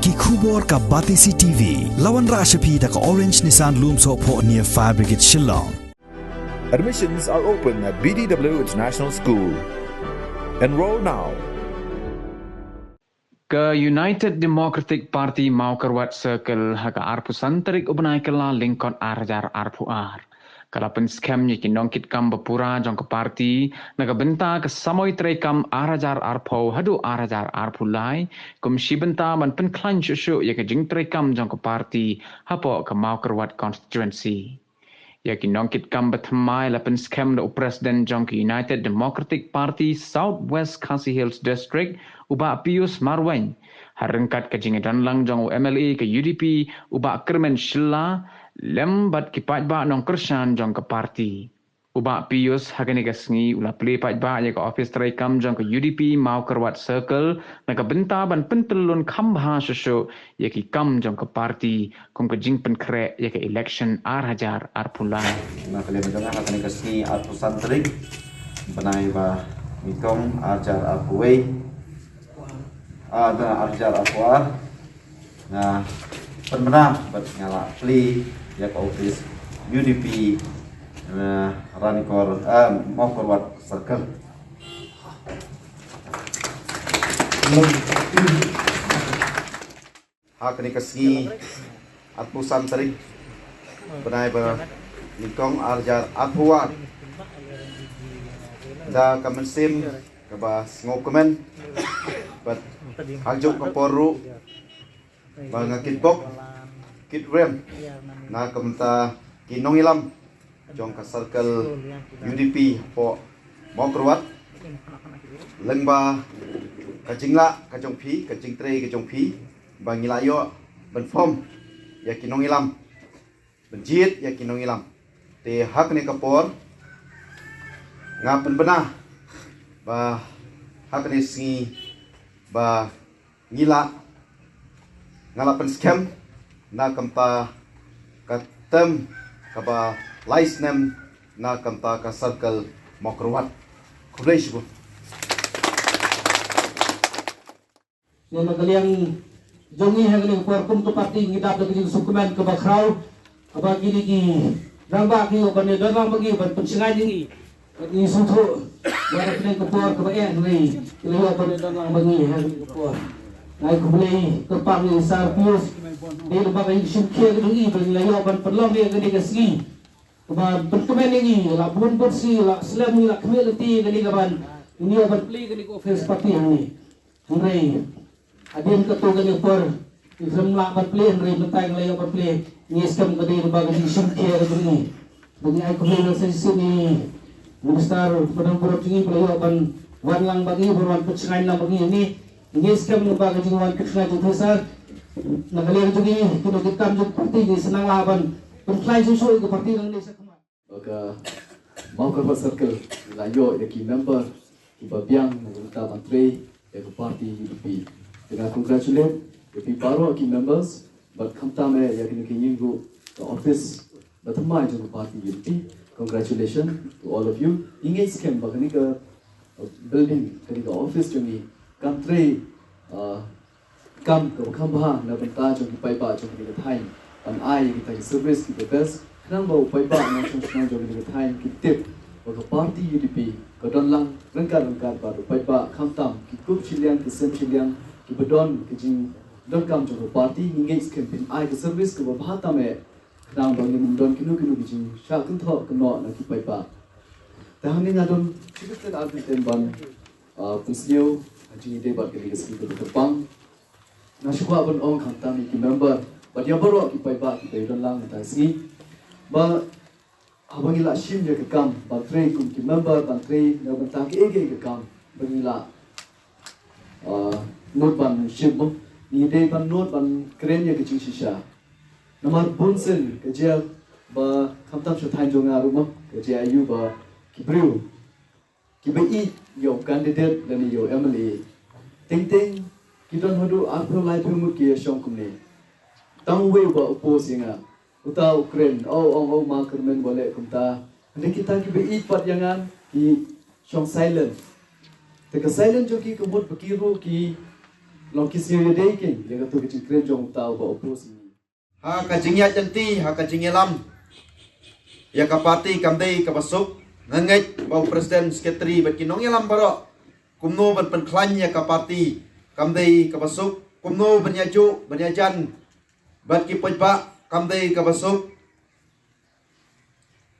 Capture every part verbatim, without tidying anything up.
Ki khubor ka Batesi T V. La wanrah sha phi da ka Orange Nissan Lumsohphoh near Fire Brigade Shillong. Admissions are open at B D W International School. Enroll now. Ka United Democratic Party Mawkyrwat Circle ha ka arphew san tarik u bnai Kyllalyngkot arhajar arphew ar ka la pynskhem ïa ki nongkitkam bapura jong ka party na ka bynta ka samoi treikam arhajar arphew haduh arhajar arphew lai kum shi bynta ban pynkhlaiñ shuh shuh ïa ka jingtreikam jong ka party hapoh ka Mawkyrwat constituency. Ïa ki nongkitkam bathymmai la pynskhem da u President jong ka United Democratic Party South West Khasi Hills District u Bah Pius Marwein ha ryngkat ka jingdonlang jong u MLA ka UDP u Bah Kyrmen Shylla lem bad ki paidbah nongkyrshan jong ka party. U Bah Pius ha kane ka sngi u la plie paidbah ïa ka ophis treikam jong ka UDP Mawkyrwat Circle na ka bynta ban pyntyllun kham bha shuh shuh ïa ki kam jong ka party kum ka jingpynkhreh ïa ka election arhajar arphew lai. Na ka liang jong nga ha kane ka sngi arphew san tarik bnai ba nyngkong arhajar arphew wei, ah, arhajar arphew ar, nga pynbna bad nga la plie ïa ka ophis UDP, eh, Ranikor, eh, Mawkyrwat Circle. Ha kane ka sngi arphew san tarik bnai ba nyngkong arhajar arphew ar, da ka mynsiem kaba sngewkmen bad ha kajuh ka por ruh ba nga kitbok kitrem na ka bynta ki nongïalam jong ka circle UDP hapoh Mawkyrwat, lyngba ka jinglah ka jong phi, ka jingtrei ka jong phi ba ngi la ïoh ban form ïa ki nongïalam, ban jied ïa ki nongïalam. Te ha kane ka por nga pynbna ba ha kane sngi ba ngi la, nga la pynskhem na ka bynta ka term kaba lai snem na ka bynta ka circle Mawkyrwat. Khublei shibun. Na ka liang jong ngi ha kane ka por kum ka party ngi dap da ka jingsngewkmen kaba khraw, kaba kine ki rangbah ki ïoh ban ïadon lang bad ngi ban pynshngaiñ ïa ngi. Ngi sngewthuh ba ha kane ka por kaba eh ngi la ïoh ban ïadon lang bad ngi ha kane ka por. Nga ai khublei kyrpang ïa i Sir Pius dei lyngba ka jingshim khia ka jong i ba ngi la ïoh ban pynlong ïa kane ka sngi kaba pynkmen ïa ngi, la bun bun sngi, la slem ngi la khmih lynti ïa kane ka ban ngi ïoh ban plie kane ka office party hangne. Hynrei hadien katto katne por ngi khlem lah ban plie, hynrei mynta ngi la ïoh ban plie. Ngi skhem ka dei ba ka jingshim khia ka jong ngi. Ba ngi ai khublei na sa shisien ïa i Minister ba don burom jong ngi ba la ïoh ban wan lang bad ngi, ban wan pynshngaiñ lang bad ngi hangne. Ngi skhem ba ka jingwan pynshngaiñ jong phi Sir, na ka liang jong ngi ki nongkitkam jong ka party ngi sa nang lah ban pynkhlaiñ shuh shuh ïa ka party nangne sha khmat. Ba ka Mawkyrwat Circle la ïoh ïa ki member kiba biang na ka bynta ban trei ïa ka party UDP. Te nga congratulate ïa phi baroh ki members bad khamtam eh ïa kine ki ñiewbynriew ka office bathymmai jong ka party UDP. Congratulations to all of you. Ngi ngeit skhem ba kane ka building, kane ka office jong ngi kan trei, ah, kam kaba kham bha na bynta jong ki paidbah jong kane ka thaiñ, ban ai ïa kita ki service kiba best khnang ba u paidbah nongshong shnong jong kane ka thaiñ ki tip ba ka party UDP ka don lang ryngkat ryngkat bad u paidbah, khamtam ki kup shiliang ki sem shiliang kiba don ka jingdonkam jong ka party. Ngi ngeit skhem phin ai ka service kaba bha tam eh khnang ba ngin ym don kino kino ki jingshah kynthoh kynnoh na ki paidbah. Te hangne nga don shi kyntien ar kyntien ban, ah, pynsngew ha jingïadei bad kane ka sngi kaba kyrpang. Nga shu kwah ban ong khamtam ïa ki member bad ïa baroh ki paidbah kiba ïadon lang mynta ka sngi ba haba ngi la shim ïa ka kam ban trei kum ki member, ban trei na ka bynta kaei kaei ka kam ba ngi la, ah, nud ban shim, ba ngi dei ban nud ban kren ïa ka jingshisha. Namar bunsien ka jia ba khamtam sha thaiñ jong nga ruh mo, ka jia aïu ba ki briew kiba ïeit ïa u candidate lane ïa u MLA, teng teng ki don haduh arphew laiphew ngut ki ïashong kumne. Tang uwei uba oppose ïa nga, uta u kren, o, ong, o, ma Kyrmen, wat leh kumta. Hynrei kita kiba ïeit pat ïa nga ki shong silent. Te ka silent jong ki ka mut ba ki ruh ki Long ki siew ïadei kein ïa kato ka jingkren jong uta uba oppose. Ha ka jingïaid lynti, ha ka jingïalam ïa ka party kam dei kaba suk. Nga ngeit ba u president, secretary bad ki nongïalam baroh, kumno ban pynkhlaiñ ïa ka party kam dei kaba suk. Kumno ban ïajuh ban ïajan bad ki paidbah kam dei kaba suk.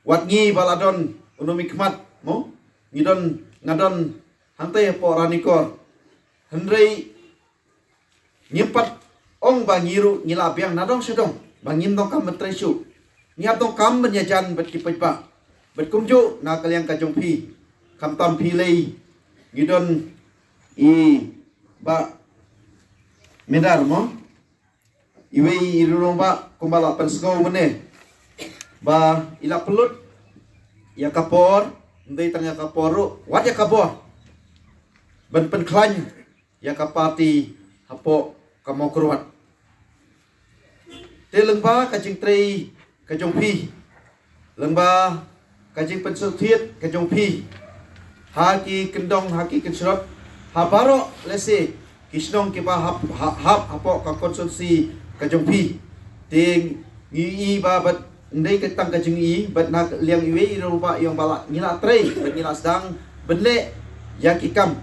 Wat ngi ba la don u nongmihkhmat mo, ngi don, nga don hangtei hapoh Ranikor. Hynrei ngim pat ong ba ngi ruh ngi la biang na dong sha dong ba ngim donkam ban trei shuh. Ngi hap donkam ban ïajan bad ki paidbah. Bad kumjuh na ka liang ka jong phi, khamtam phi lei, ngi don i Bah Medar mo, iwei i rangbah kumba la pynsngew mynne ba i la pynlut ïa ka por, ym dei tang ïa ka por ruh, wat ïa ka bor ban pynkhlaiñ ïa ka party hapoh ka Mawkyrwat. Te lyngba ka jingtrei ka jong phi, lyngba ka jingpynsngewthuh ka jong phi ha ki kyndong, ha ki kynshlur, ha baroh lehse ki shnong kiba hap, hap, hap hapoh ka constituency ka jong phi. Te ngi i ba bad ndei ka tang ka jing i bad na liang iwei i rangbah ïong ba la ngi la trei bad ngi la sdang ban leh ïa ki kam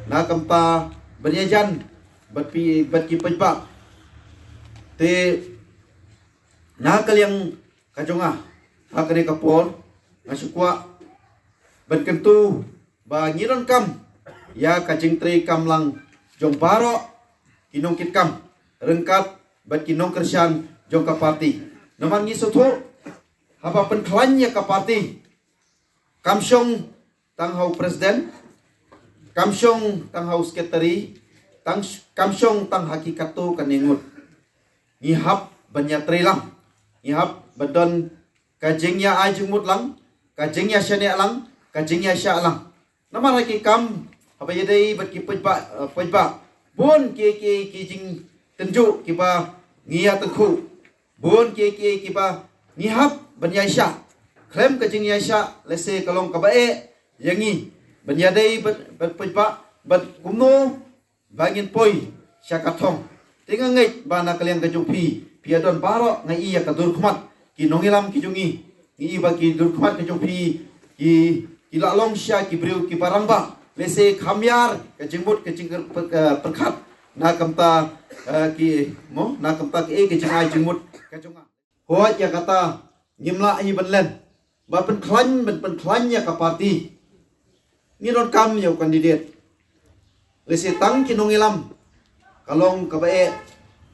na ka bynta ban ïajan bad phi, bad ki paidbah. Te na ka liang ka jong nga, ha kane ka por nga shu kwah ban kyntu ba ngi donkam ïa ka jingtrei kam lang jong baroh ki nongkitkam ryngkat bad ki nongkyrshan jong ka party. Namar ngi sngewthuh haba pynkhlaiñ ïa ka party, kam shong tang ha u president, kam shong tang ha u secretary, tang sh-, kam shong tang ha ki katto katne ngut. Ngi hap ban ïatrei lang, ngi hap ban don ka jingïa ai jingmut lang, ka jingïa shaniah lang, ka jingïa shah lang. Namar ha ki kam haba ïadei bad ki paidbah, eh, paidbah, bun ki, ki, ki jingtynjuh kiba ngi ïa tyngkhuh, bun ki, ki, kiba ngi hap ban ïaishah. Khlem ka jingïaishah lehse ka long kaba eh ïa ngi ban ïadei bad, bad paidbah, bad kumno ba ngin poi sha ka thong. Te nga ngeit ba na ka liang ka jong phi, phi ïa don baroh, nga i ïa ka dur khmat ki nongïalam ki jong ngi, nga i ba ki dur khmat ki jong phi ki, ki la long sha ki briew kiba rangbah. Lehse kham ïar ka jingmut ka jingpyrkhat na ka bynta, eh, ki mo, na ka bynta ka, eh, ka jingai jingmut ka jong nga. Hooid, ïa kata ngim lah hi ban len ba pynkhlaiñ, ban pynkhlaiñ ïa ka party. Ngi donkam ïa u candidate. Lehse tang ki nongïalam ka long kaba eh,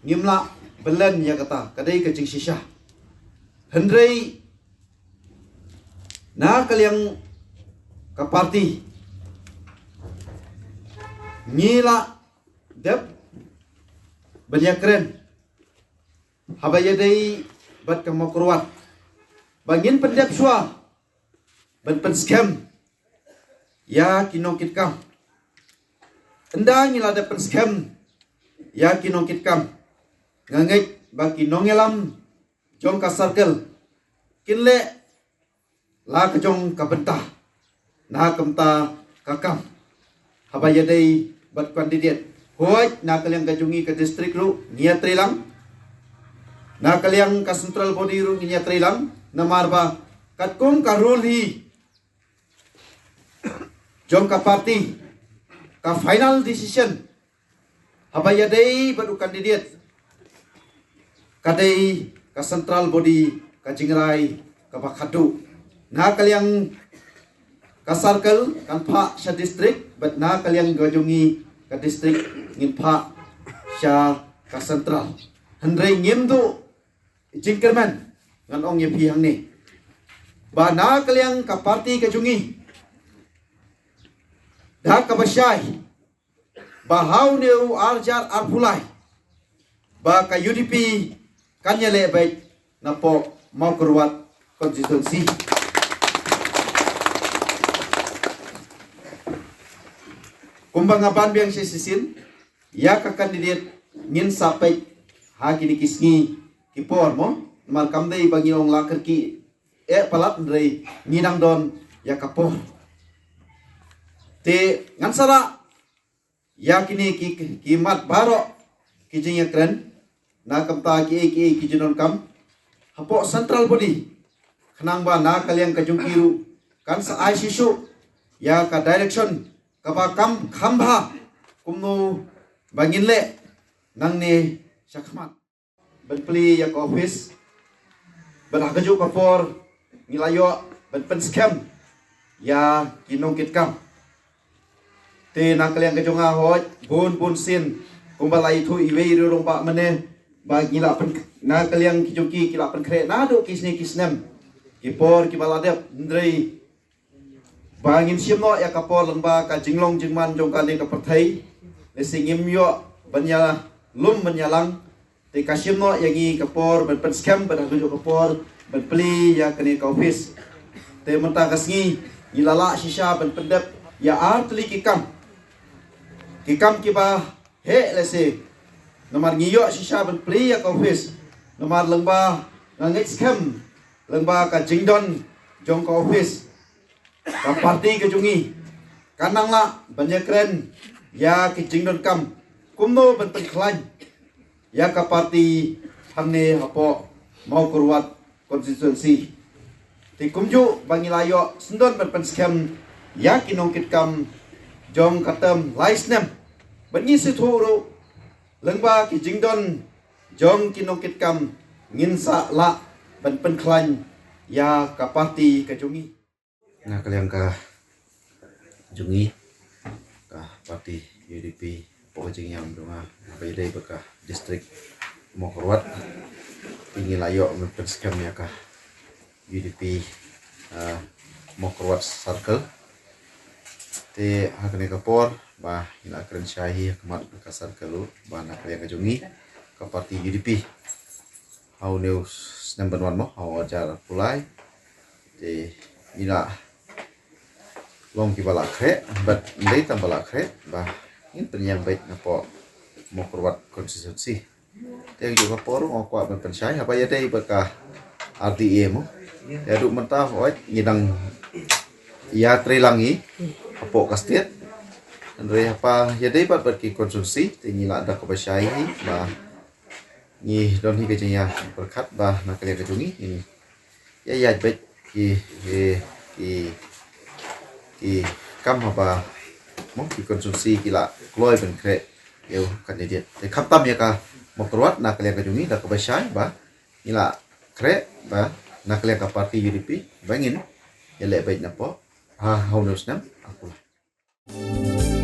ngim lah ban len ïa kata, ka dei ka jingshisha. Hynrei na ka liang ka party ngi la dep ban ïakren haba ïadei bad ka Mawkyrwat ba ngin pyndep shuwa ban pynskhem ïa ki nongkitkam. Ynda ngi la dep pynskhem ïa ki nongkitkam, nga ngeit ba ki nongïalam jong ka circle kin leh la ka jong ka bynta na ka bynta ka kam. Haba ïadei bad candidate, hooid, na ka liang ka jong ngi ka district ruh ngi ïatreilang, na ka liang ka central body ruh ngi ïatreilang, namar ba katkum ka rule hi jong ka party, ka final decision haba ïadei bad u candidate ka dei ka central body, ka jingrai kaba khadduh. Na ka liang ka circle kan phah sha district, bad na ka liang ka jong ngi ka district ngin phah sha ka central. Hynrei ngim duh jingkyrmen, ngan ong ïa phi hangne ba na ka liang ka party ka jong ngi, da kaba shai ba ha une u arjar arphew lai ba ka U D P kan ïaleh beit napoh Mawkyrwat constituency. Kumba nga ban biang shisien, ïa ka candidate ngin sa peit ha kine ki sngi ki por mo, namar kam dei ba ngi ong la kyrkieh palat, hynrei ngi dang don ïa ka por. Te ngan sa lah ïa kine ki, ki mat baroh ki jingïakren, na ka bynta kiei kiei ki jingdonkam hapoh central body, khnang ba na ka liang ka jong ki ruh kan sa ai shisha ïa ka direction kaba kham, kham bha kumno ba ngin leh nangne shakhmat. Ban plie ïa ka office, bad ha kajuh ka por ngi la ïoh ban pynskhem ïa ki nongkitkam. Te na ka liang ka jong nga, hooid, bun bun sien kumba la ïathuh iwei i rangbah mynne, ba ngi la pyn, na ka liang ki jong ki, ki la pynkhreh naduh ki snem ki snem, ki por kiba la dep, hynrei ba ngin shim noh ïa ka por lyngba ka jinglong jingman jong kane ka pyrthei. Lehse ngim ïoh ban ïalum ban ïalang, te ka shim noh ïa ngi ka por ban pynskhem, ban ha kajuh ka por ban plie ïa kane ka office. Te mynta ka sngi ngi la lah shisha ban pyndep ïa ar tylli ki kam, ki kam kiba heh lehse. Namar ngi ïoh shisha ban plie ïa ka office, namar lyngba, nga ngeit skhem, lyngba ka jingdon jong ka office, ka party ka jong ngi kan nang lah ban ïakren ïa ki jingdonkam kumno ban pynkhlaiñ ïa ka party hangne hapoh Mawkyrwat constituency. Te kumjuh ba ngi la ïoh sngewdon ban pynskhem ïa ki nongkitkam jong ka term lai snem, ban ngi sngewthuh ruh lyngba ki jingdon jong ki nongkitkam ngin sa lah ban pynkhlaiñ ïa ka party ka jong ngi. Na ka liang ka jong ngi, ka party U D P, hapoh ka jingïam jong nga, haba ïadei bad ka district Mawkyrwat, te ngi la ïoh ban pynskhem ïa ka U D P, ah, Mawkyrwat circle. Te ha kane ka por ba ngi la kren shai hi ha khmat ka circle ruh, ba na ka liang ka jong ngi, ka party U D P, ha une u snem ban wan mo, ha u hajar arphew lai, te ngi la long kiba la khreh, bad ym dei tang ba la khreh, ba ngin pynïeng beit napoh Mawkyrwat constituency. Te ha kajuh ka por nga kwah ban pynshai, haba ïadei bad ka R D A mo, ïa haduh mynta, hooid, ngi dang ïatrei lang hi hapoh ka state. Hynrei haba ïadei bad, bad ki constituency, te ngi la da kaba shai hi, ba ngi don hi ka jingïapyrkhat ba na ka liang ka jong ngi, ngin ïa ïaid beit ki, ki, ki, ki kam haba mo ki constituency ki la kloi ban khreh ïa u candidate. Te khamtam ïa ka Mawkyrwat, na ka liang ka jong ngi da kaba shai ba ngi la khreh ba na ka liang ka party U D P ba ngin ïaleh beit napoh, ha, ha une u snem arphew lai.